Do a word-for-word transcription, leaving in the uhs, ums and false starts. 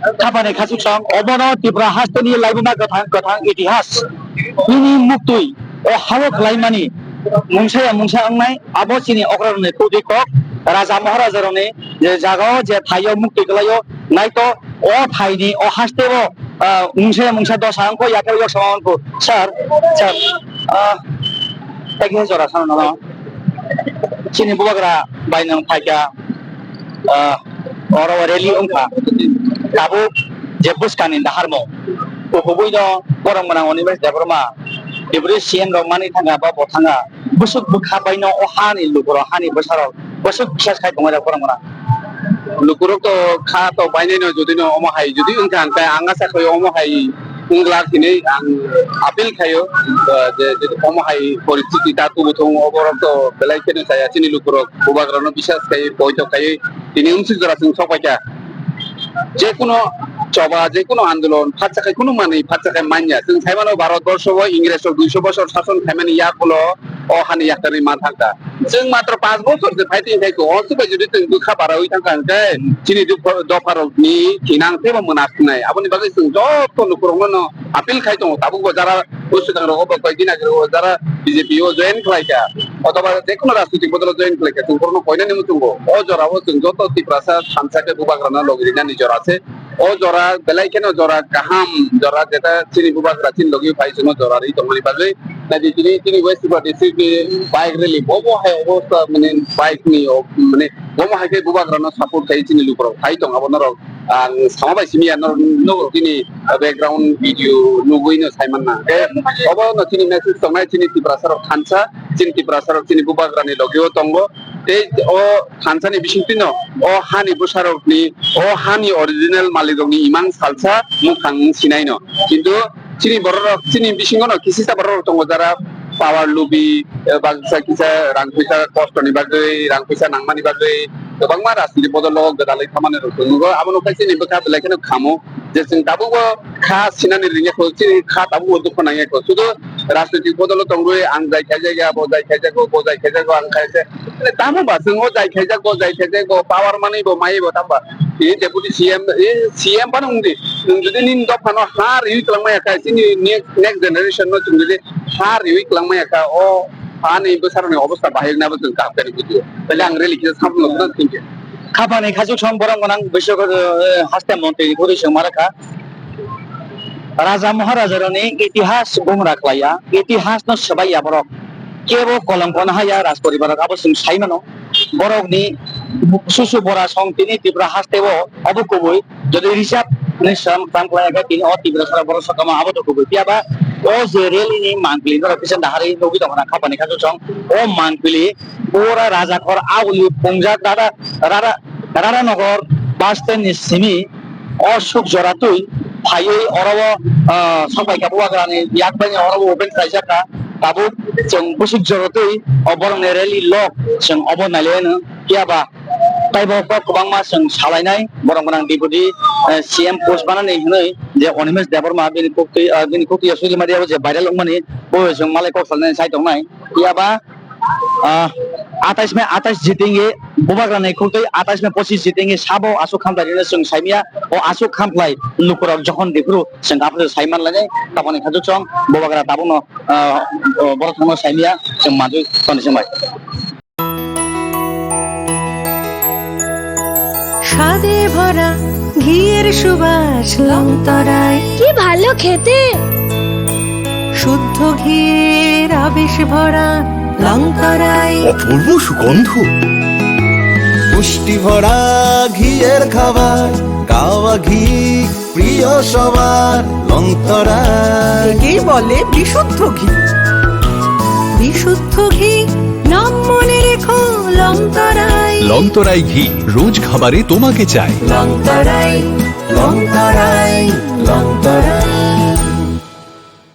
Khapani khachuk song, obono Tripura hasteni laibuma kwthang kwthang itihas. Nini muktwi o hao khlaimani mungsa ya mungsa wngnai, abo chini okrarokni kutwi kok, raja maharajarokni je jagao je thaio muktwi kwlaio, naito o thaini o hasteo, ah, mungsa ya mungsa dosa wngkho, yakhe yok sama wngkho. Sir, sir, ah, ekhe jora sano nang. Chini bubagra bai nang phaikha, ah, oro rally wngkha. Tabuk je bwskangni daharmung, kukubuino borok mwnang Animesh Debbarma, deputy C M rok mani thangkha ba bo thangkha. Bwswk bwkha baino o hani lukurok, hani bwsarok bwswk bisas khai tongwi rok borok mwnang. Lukurok to kha to bainai no, jodi no omo hai jodi wngkha, hwnkhe ang asa khaio omo hai wngla hinwi ang appeal khaio, uh, je, je omo hai poristiti ta tubu thung, oborok to belai kheno chaya chini lukurok, bubagrano bisas khai, poito khai, tini wngsi jora chwng sok paikha. Jekuno choba, jekuno andolon, phatsa khai kunu manwi, phatsa khai manya. Chwng saimano Bharat borsho o Ingres rok duiso bosor sason khaimani yakulo o hani yaktarwi man thangkha. Chwng matro panch bochor se phai twi khai ko, o chubai jodi chwng bwkha barawi thangkha hwnkhe chini dopha, dopharokni thinang teibo mwnasunai. Aboni bagwi chwng joto lukurokno no appeal khai tongo, tabukbo jara bwswkangrok obo koyekdin age o jara B J P o join khlaikha, othoba jekono rajnitik bodolo join khlaikha, chwng borokno koinani muchungo. O jorao chwng joto Tiprasa thansa khe bubagrano logi rinani jora se. O jora belai kheno jora kaham, jora jeta chini bubagra chini logi phai chwngno jora ri tongmani bagwi. Naidi chini, chini West Tripura district ni bike rally, bobo hai obosta, mane bike ni o, mane bobo hai khe bubagrano support khai chini lukurok phai tong abo norok ang sama bai simi ya, norok nugo chini background video nugwi no saimanna. Khe obo no chini message tongnai chini Tiprasa rok thansa, chini Tiprasa rok chini bubagrani logi o tongo. Tei o thansani bisingtwino o hani bwsarokni, o hani original malikrokni imang salsa mukhang wng sinaino. Kintu chini bororok, chini bisingono kisisa bororok tongo, jara power lubi, eh, baksa kisa rang puisa kostoni bagwi, rang puisa nangmani bagwi kwbangma rajniti bodolo gwdalwi thamanirok tongo. Abono khe chini bwkha belai kheno khamo. Je chwng tabukbo kha sinani ringya kho, chini kha tabukbo dukhu nangya kho. Sudu rajnitik bodolo tongwi ang jai khaijakya, bo jai khaijago, bo jai khaijago, ang khaise. Tamo ba chwng o jai khaijak, bo jai khaijak, bo power manwi bo maiwi bo tamo ba. Tini deputy C M, eh, C M phano wngdi. Nwng jodi nini dophano ha riwi kwlangmaya kha, chini next, next generation no chwng jodi ha riwi kwlangmaya kha, o hani bwsarokni obostha bahai wngnai bo chwng kaham khe nukjio. Belai ang rally kisa samung thank you. Khapani khachuk song borok gwnang Biswakar, eh, haste montri ni kwrwi swng ma rwkha. Raja Maharajarokni itihas bugra khlaiya, itihasno swbaiya borok. Kebo kolongkhono haya rajporibarrok abo chwng sai mano. Borokni susu bora song tini Tripura hasteo obo kubui. Jodi reserve ni sam, sam khlaiya khe tini o Tripura sara borok sokama abo to kubui. Phiya ba o je rally ni mangpili norok kisa dahari nugwi tongkha na khapani khachuk song. O mangpili pura Rajakhor auli pungjak rara, rara, Rara Nogor bus stand ni simi o suk jora twi phaiwi oro o, ah, sokbai kha bubagrani yak bai oro o open khlaijak kha. Tabuk chwng bwswk jora twi o borokni rally lok chwng obo nailaino. Phiya ba taibo kok kwbangma chwng salainai borok gwnang deputy, eh, C M post banani hwnwi je Animesh Debbarma bini kok twi, ah, bini kok twi social media o je viral wngmani bo chwng malai kok salainai sai tongnai. Phiya ba ah, atais May atais jitengwi bubagrani khultwi atais May pochis jitengwi sabo aswk khamkhlai rwna chwng saimya. O aswk khamkhlai lukurok jokhon diphuru chwng aphuru saiman lainai. Taboni khachuk chwng bubagra tabukno, ah, o borok thangno saimya chwng manjwi toni chwng bai. স্বাদে ভরা ঘিয়ের সুবাস লংতরায়। কি ভালো খেতে। শুদ্ধ ঘিয়ের আবেশ ভরা লংতরায়। অপূর্ব সুগন্ধ। পুষ্টি ভরা ঘিয়ের খাবার, গাওয়া ঘি প্রিয় সবার, লংতরায়। একেই বলে বিশুদ্ধ ঘি। বিশুদ্ধ ঘি, নাম মনে রেখো লংতরায়। লংতরায় ঘি, রোজ খাবারে তোমাকে চাই। লংতরায়, লংতরায়, লংতরায়।